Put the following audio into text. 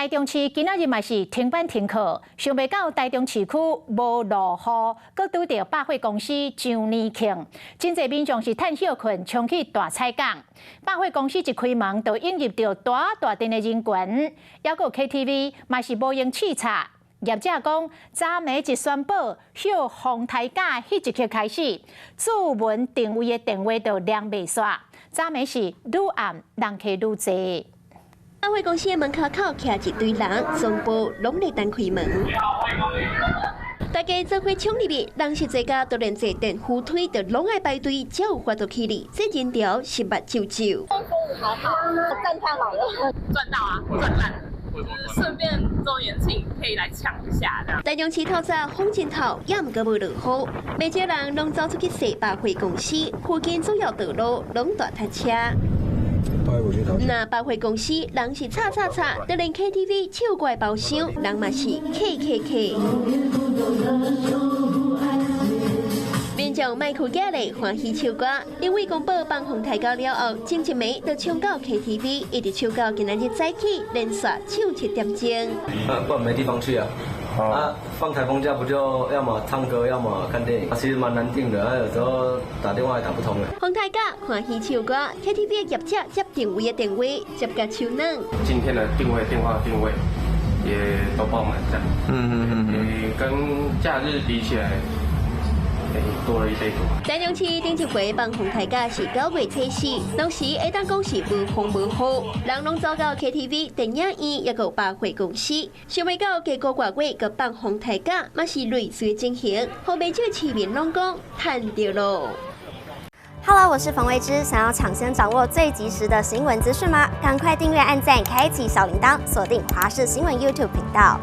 台中市今仔日嘛是停班停課，想袂到台中市區無落雨，閣拄著百貨公司周年慶，真濟民眾是趁歇睏衝去大採購。百貨公司一開門就湧入著大大陣的人群，抑閣 KTV 嘛是無閒視察。業者講，昨暝一宣布歇風颱假彼一刻開始，注文訂位的電話就連袂煞。昨暝是愈暗人客愈濟。百貨公司的門口徛一堆人，全部攏咧等開門。大家做伙衝入去，人是濟甲，都連坐電扶梯都攏愛排隊，才有法度起哩。這人潮是目睭睭。還好，站太好了，賺到啊，賺爛。就是順便週年慶可以來搶一下。台中市透早風真透，也毋過無落雨，袂少人攏走出去踅百貨公司，附近主要道路攏大塞車。那百貨公司人是吵吵吵，就連 KTV 唱歌包廂人嘛是客客客。民眾莫閣起來歡喜唱歌，因為公布放風颱假了後，前一暝就衝到 KTV，一直唱到今仔日早起，連續唱7點鐘。啊，不然沒地方去啊！啊，放颱風假不就要麼唱歌，要麼看電影，其實蠻難訂的，啊，有時候打電話也打不通的。風颱假歡喜唱歌，KTV 業者接訂位的電話接甲手軟。今天的訂位電話訂位也都爆滿，這樣。跟假日比起來，多了一倍多。台中市頂一回放風颱假是9月初4，當時會當講是無風無雨，人攏走到 KTV、電影院，抑閣百貨公司。想袂到過個外月閣放風颱假，嘛是類似的情形，予袂少市民攏講趁著囉。 Hello，我是馮慧芝，想要搶先掌握最及時的新聞資訊嗎？趕快訂閱、按讚、開啟小鈴鐺，鎖定華視新聞 YouTube 頻道。